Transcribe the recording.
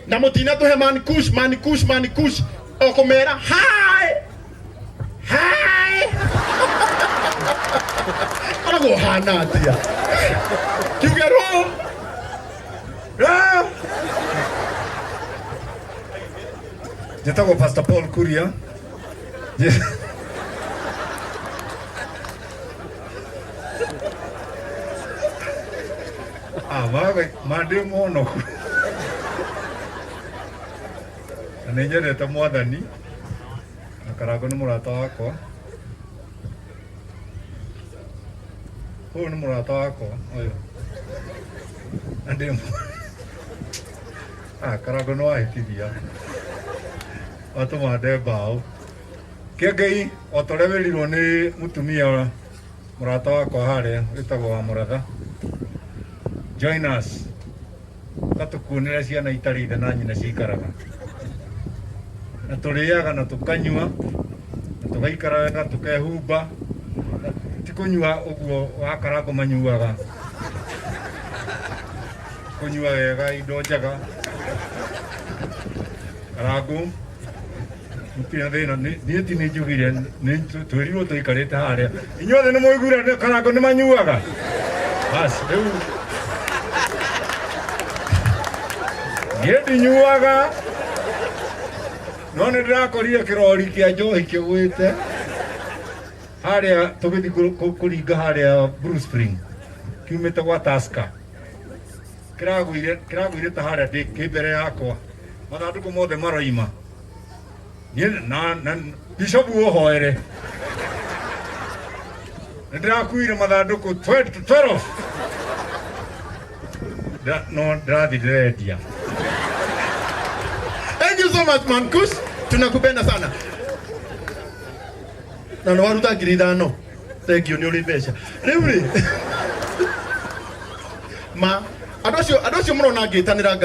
Na mutinatuhe man kush, man kush, man kush, okumera hi hi, koragwo hana atia kiuge ro ro. Njĩtagwo Pastor Paul Kuria. Ah, mawe ma ndĩ mũhonoku. Na nĩ nyendete mwathani na Karango nĩ mũrata wakwa. Ũyũ nĩ mũrata wakwa ũyũ. Na ndĩ Ah, Karango nĩ wahĩtithia. Watũma nde mbaũ. Kĩengei o ta ũrĩa wĩrirwo nĩ mũtumia mũrata wakwa harĩa wĩtagwo wa Mũratha. Join us. Gatũkuonere ciana itarĩ ithe na nyina cikaraga. Na tũrĩaga na tũkanyua na tũgaikara wega tũkehumba. Na ti kũnyua ũguo wa Karango manyuaga. Kũnyua wega indo njega. Karango mũtirĩ na thĩna. Niĩ ti nĩ njugire nĩ twĩrirwo tũikarĩte harĩa inyuothe nĩ mũiguire nĩ Karango nĩ manyuaga. Bas rĩu niĩ ndinyuaga no nĩ ndĩrakorire kĩrori kĩa njohi kĩgwĩte harĩa tũgĩthiĩ kũringa harĩa Blue Spring kiumĩte gwa Tusker, kĩragũire ta harĩa ndĩ kĩ mbere yakwa, mathandũkũ mothe maroima. Niĩ na bishop ũhoere nĩ ndĩrakuire mathandũkũ 12. No ndĩrathiĩ ndĩrendia. Thank you so much, man kush, tunakupenda sana na nĩ waruta 5,000. Thank you, nĩ ũrĩ mbeca rĩu rĩ ma andũ acio mũrona ngĩtanĩra.